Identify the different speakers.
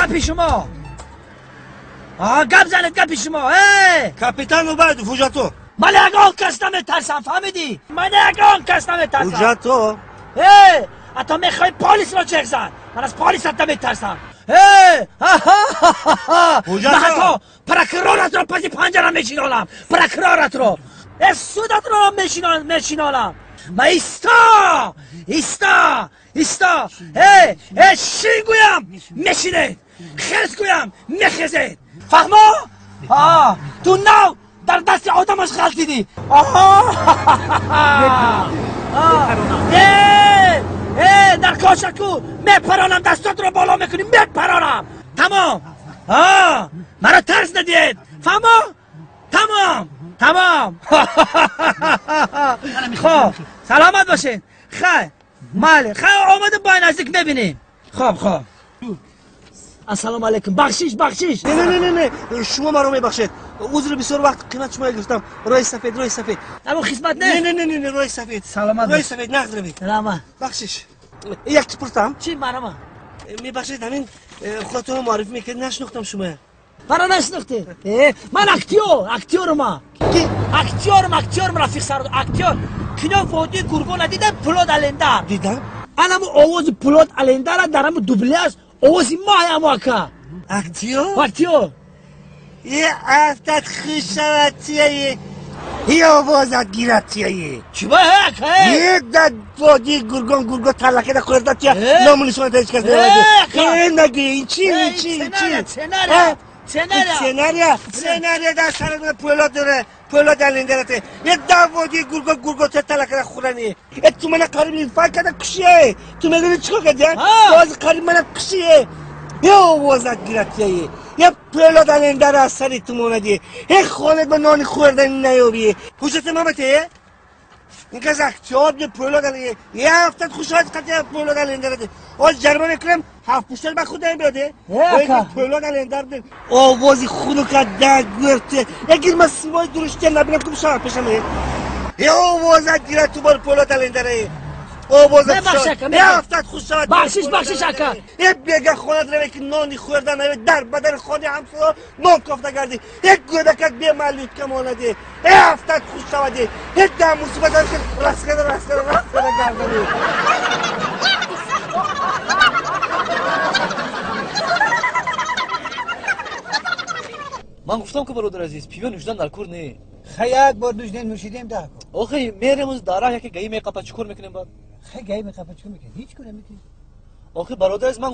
Speaker 1: گپی شما گپ زنید گپی شما.
Speaker 2: کاپیتان اومد حجتو.
Speaker 1: من یگان کس نمیترسم فهمیدی؟ من یگان کس نمیترسم.
Speaker 2: حجتو
Speaker 1: حتی میخوای پلیس را چک زن، من از پلیس حتی میترسم. من حتی پرکرارت را پس پنجره میشینانم، پرکرارت را سودت را میشینانم. من ایستا ایستا ایستا شین گویم میشینید، خرس گویم میخزید. فهما؟ تو نو در دست آدمش غلطیدی. در کاشکو میپرانم، دستات رو بالا میکنی میپرانم. تمام. مرا ترس ندید فهما؟ تمام تمام. خب سلامت باشین. خیر مالی خیر آمده با نزدیک میبینیم. خب خب السلام علیکم. بخشش بخشش.
Speaker 2: نه نه نه نه شما مرا میبخشید. عذر بسیار وقت قیمت شما گرفتم. رای سفید رای سفید.
Speaker 1: اما خدمت نه
Speaker 2: نه نه نه نه رای سفید.
Speaker 1: سلامت
Speaker 2: رای سفید نقد روید.
Speaker 1: سلامت.
Speaker 2: بخشش. یک چی پرسم؟
Speaker 1: چی مرا؟
Speaker 2: میبخشید همین خودتون معرفی میکرد نشناختم شما.
Speaker 1: مرا نشناختی؟ من اکتیور ما.
Speaker 2: کی؟
Speaker 1: اکتیورم رفیق سر اکتیور. кино водии гургона дидам Пулод Алемдар.
Speaker 2: Дидам?
Speaker 1: Анамо овози Пулод Алемдара дар ҳамо дубляж овози ма ҳамо ака.
Speaker 2: Актёр?
Speaker 1: Актёр.
Speaker 2: Е афтад хушавад тияе. Е овозат гирад тияе.
Speaker 1: Чӣ ба ака?
Speaker 2: Е дар водии гургон гурго таллакада хӯрда тия ному нишоната ҳеҷ кас намедади. Е наги ин чи ин чи ин чи?
Speaker 1: Сценария. Сценария.
Speaker 2: Сценария. Сценария дар сари Пулод дора. Пулод Алемдарате. Е дар водии гурго гурго таллакада хӯрани. Е ту мана қариб инфаркт карда кушие. Ту медони чӣ кор кардия? Боз қариб мана кушие. Е овозат гирад тияе. Е Пулод Алемдар аз сари ту монадӣ. Е хонат ба нони хӯрдани наёбӣ. Ҳуҷҷати ман бате? Ин кас актёр бе Пулод Алемдар. Е ҳафтад хушҳоят қатъи Пулод Алемдарате. Оз ҷарима мекунам ҳафт пуштал ба худам биёде. Пулод Алемдар овози хунука дар гӯрте. Ягир ман симои дуруштия набинам ку бишавад пешам. Е овозат гирад ту бори Пулод Алемдаре. овозат е ҳафтад хуш шавад.
Speaker 1: Бахшиш бахшиш ака.
Speaker 2: Е бега хонат раве ки нони хӯрда наве дар бадари хони ҳамсоя нон кофта гардӣ. Е гӯдакак бемалютка монадӣ. Е ҳафтад хуш шавадӣ. Е дар мусибат раскада раскада раскада гардадӣ.
Speaker 3: Ман гуфтам ки бародар азиз пиво нӯшидан дар кор не.
Speaker 4: Хай як бор нӯшидем нӯшидем дар кор.
Speaker 3: Охи мерем аз дара яке гаи меқапа чӣ кор мекунем баъд?
Speaker 4: Хай гаи меқапа чӣ кор мекунем? Ҳеҷ кор намекунем.
Speaker 3: Охи бародар азиз ман